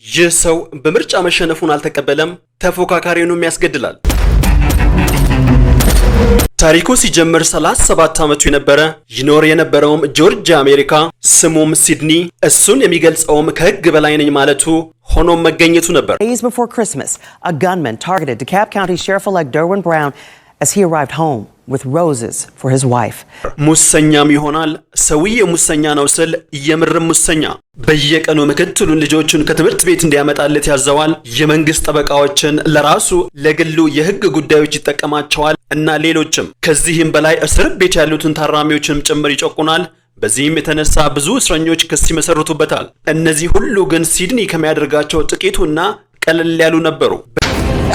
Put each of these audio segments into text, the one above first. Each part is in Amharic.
ይህ ሰው በምርጫ መሸነፉን አልተቀበለም፣ ተፎካካሪውንም ያስገድላል። ታሪኩ ሲጀምር 37 ዓመቱ የነበረ፣ ይኖር የነበረውም ጆርጂያ አሜሪካ፣ ስሙም ሲድኒ፣ እሱን የሚገልጸውም ከሕግ በላይ ነኝ ማለቱ ሆኖም መገኘቱ ነበር። Days before Christmas, a gunman targeted DeKalb County Sheriff-elect Derwin Brown as he arrived home with roses for his wife. ሙሰኛም ይሆናል። ሰውዬ ሙሰኛ ነው ስል የምርም ሙሰኛ። በየቀኑ ምክትሉን ልጆቹን ከትምህርት ቤት እንዲያመጣለት ያዘዋል። የመንግስት ጠበቃዎችን ለራሱ ለግሉ የህግ ጉዳዮች ይጠቀማቸዋል እና ሌሎችም። ከዚህም በላይ እስር ቤት ያሉትን ታራሚዎችንም ጭምር ይጨቁናል። በዚህም የተነሳ ብዙ እስረኞች ክስ ይመሰርቱበታል። እነዚህ ሁሉ ግን ሲድኒ ከሚያደርጋቸው ጥቂቱና ቀለል ያሉ ነበሩ።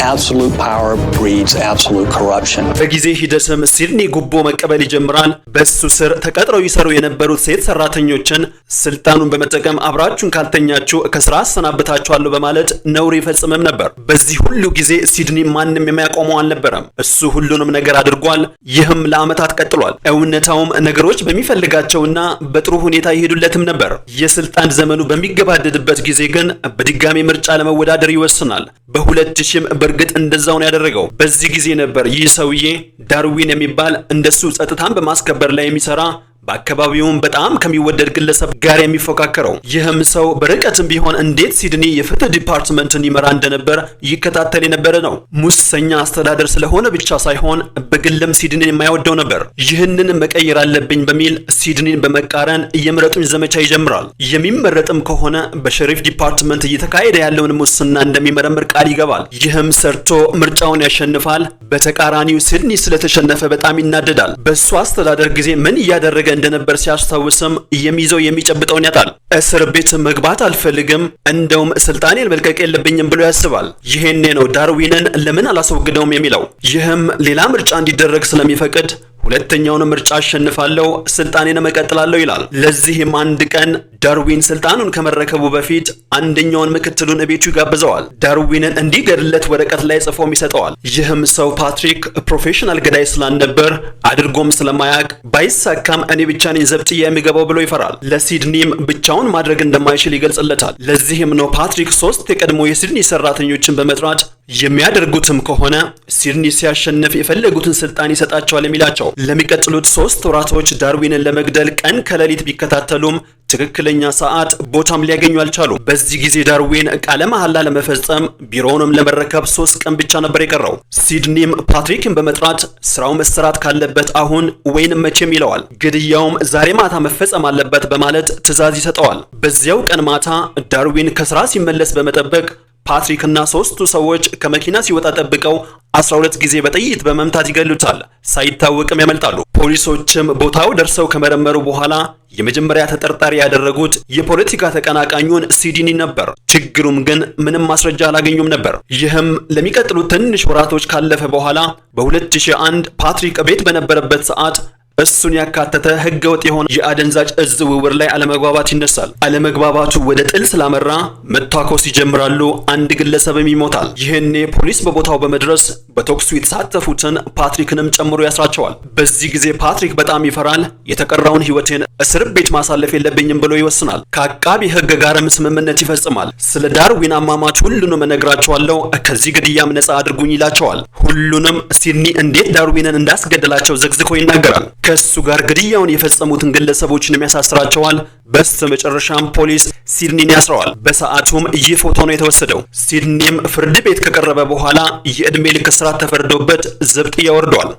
Absolute power breeds absolute corruption. በጊዜ ሂደትም ሲድኒ ጉቦ መቀበል ይጀምራል። በሱ ስር ተቀጥረው ይሰሩ የነበሩት ሴት ሰራተኞችን ስልጣኑን በመጠቀም አብራችሁን ካልተኛችሁ ከስራ አሰናብታችኋለሁ በማለት ነውር ይፈጽምም ነበር። በዚህ ሁሉ ጊዜ ሲድኒ ማንም የሚያቆመው አልነበረም። እሱ ሁሉንም ነገር አድርጓል። ይህም ለዓመታት ቀጥሏል። እውነታውም ነገሮች በሚፈልጋቸውና በጥሩ ሁኔታ ይሄዱለትም ነበር። የስልጣን ዘመኑ በሚገባደድበት ጊዜ ግን በድጋሚ ምርጫ ለመወዳደር ይወስናል። በ2000ም በእርግጥ እንደዛው ነው ያደረገው። በዚህ ጊዜ ነበር ይህ ሰውዬ ዳርዊን የሚባል እንደሱ ጸጥታን በማስከበር ላይ የሚሰራ፣ በአካባቢውም በጣም ከሚወደድ ግለሰብ ጋር የሚፎካከረው። ይህም ሰው በርቀትም ቢሆን እንዴት ሲድኒ የፍትህ department ን ይመራ እንደነበር ይከታተል የነበረ ነው። ሙሰኛ አስተዳደር ስለሆነ ብቻ ሳይሆን በግልም ሲድኒን የማይወደው ነበር። ይህንን መቀየር አለብኝ በሚል ሲድኒን በመቃረን የምረጡኝ ዘመቻ ይጀምራል። የሚመረጥም ከሆነ በ sheriff department እየተካሄደ ያለውን ሙስና እንደሚመረምር ቃል ይገባል። ይህም ሰርቶ ምርጫውን ያሸንፋል። በተቃራኒው ሲድኒ ስለተሸነፈ በጣም ይናደዳል። በእሱ አስተዳደር ጊዜ ምን እያደረገ እንደነበር ሲያስታውስም የሚይዘው የሚጨብጠውን ያጣል። እስር ቤት መግባት አልፈልግም፣ እንደውም ስልጣኔን መልቀቅ የለብኝም ብሎ ያስባል። ይሄኔ ነው ዳርዊንን ለምን አላስወግደውም የሚለው። ይህም ሌላ ምርጫ እንዲደረግ ስለሚፈቅድ ሁለተኛውን ምርጫ አሸንፋለሁ፣ ስልጣኔን እቀጥላለሁ ይላል። ለዚህም አንድ ቀን ዳርዊን ስልጣኑን ከመረከቡ በፊት አንደኛውን ምክትሉን እቤቱ ይጋብዘዋል። ዳርዊንን እንዲገድለት ወረቀት ላይ ጽፎም ይሰጠዋል። ይህም ሰው ፓትሪክ professional ገዳይ ስላልነበር፣ አድርጎም ስለማያውቅ ባይሳካም እኔ ብቻ ነኝ ዘብጥያ የሚገባው ብሎ ይፈራል። ለሲድኒም ብቻውን ማድረግ እንደማይችል ይገልጽለታል። ለዚህም ነው ፓትሪክ ሶስት የቀድሞ የሲድኒ ሰራተኞችን በመጥራት የሚያደርጉትም ከሆነ ሲድኒ ሲያሸንፍ የፈለጉትን ስልጣን ይሰጣቸዋል የሚላቸው። ለሚቀጥሉት 3 ወራቶች ዳርዊንን ለመግደል ቀን ከሌሊት ቢከታተሉም ትክክለኛ ሰዓት፣ ቦታም ሊያገኙ አልቻሉም። በዚህ ጊዜ ዳርዊን ቃለ መሐላ ለመፈጸም ቢሮውንም ለመረከብ 3 ቀን ብቻ ነበር የቀረው። ሲድኒም ፓትሪክን በመጥራት ስራው መሰራት ካለበት አሁን ወይንም መቼም ይለዋል። ግድያውም ዛሬ ማታ መፈጸም አለበት በማለት ትዕዛዝ ይሰጠዋል። በዚያው ቀን ማታ ዳርዊን ከስራ ሲመለስ በመጠበቅ ፓትሪክ እና ሶስቱ ሰዎች ከመኪና ሲወጣ ጠብቀው 12 ጊዜ በጥይት በመምታት ይገሉታል። ሳይታወቅም ያመልጣሉ። ፖሊሶችም ቦታው ደርሰው ከመረመሩ በኋላ የመጀመሪያ ተጠርጣሪ ያደረጉት የፖለቲካ ተቀናቃኙን ሲድኒ ነበር። ችግሩም ግን ምንም ማስረጃ አላገኙም ነበር። ይህም ለሚቀጥሉት ትንሽ ወራቶች ካለፈ በኋላ በ2001 ፓትሪክ ቤት በነበረበት ሰዓት እሱን ያካተተ ህገወጥ የሆነ የአደንዛዥ እጽ ዝውውር ላይ አለመግባባት ይነሳል። አለመግባባቱ ወደ ጥል ስላመራ መታኮስ ይጀምራሉ። አንድ ግለሰብም ይሞታል። ይህኔ ፖሊስ በቦታው በመድረስ በተኩሱ የተሳተፉትን ፓትሪክንም ጨምሮ ያስራቸዋል። በዚህ ጊዜ ፓትሪክ በጣም ይፈራል። የተቀረውን ህይወቴን እስር ቤት ማሳለፍ የለብኝም ብሎ ይወስናል። ከአቃቢ ህግ ጋርም ስምምነት ይፈጽማል። ስለ ዳርዊን አሟሟት ሁሉንም እነግራችኋለሁ፣ ከዚህ ግድያም ነፃ አድርጉኝ ይላቸዋል። ሁሉንም ሲድኒ እንዴት ዳርዊንን እንዳስገደላቸው ዘክዝኮ ይናገራል። ከሱ ጋር ግድያውን የፈጸሙትን ግለሰቦችንም ያሳስራቸዋል። በስተ መጨረሻም ፖሊስ ሲድኒን ያስረዋል። በሰዓቱም ይህ ፎቶ ነው የተወሰደው። ሲድኒም ፍርድ ቤት ከቀረበ በኋላ የዕድሜ ልክ እስራት ተፈርዶበት ዘብጥያ ወርዷል።